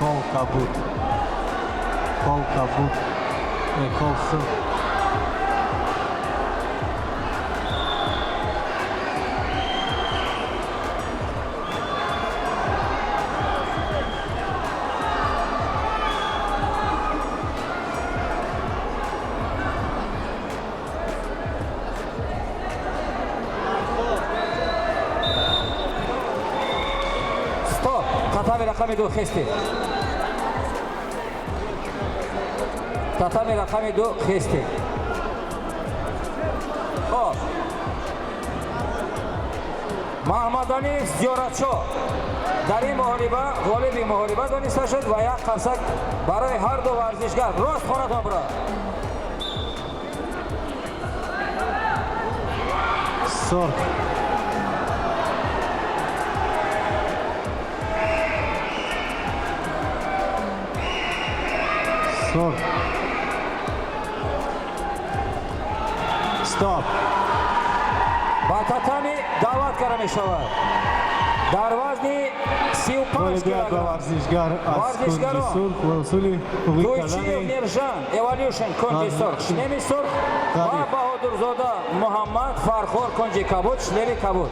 Хол кабуд. Хол кабуд. Не, хол сурх. Стоп! Татами рақами 2, хестед. Татами рақами 2, хестед. Хоб, Маҳмадалиев Зиёратшо дар ин муҳориба ғолиби муҳориба дониста шуд ва як қарсак барои ҳар ду варзишгар. Рост хонатон бирад. Сурх. Сурх. Стоп. Ба татами даъват карда мешавад дар вазни 35 Ғолибият ба килограмм варзишгар аз кунҷи Варзишгарон. сурх ва усули ҳуқуқӣ Туйчиев кардани Миржан, Эволюшн, кунҷи сурх, шлеми сурх, ва Ғариб. Баҳодурзода Муҳаммад, Фархор, кунҷи кабуд, шлеми кабуд.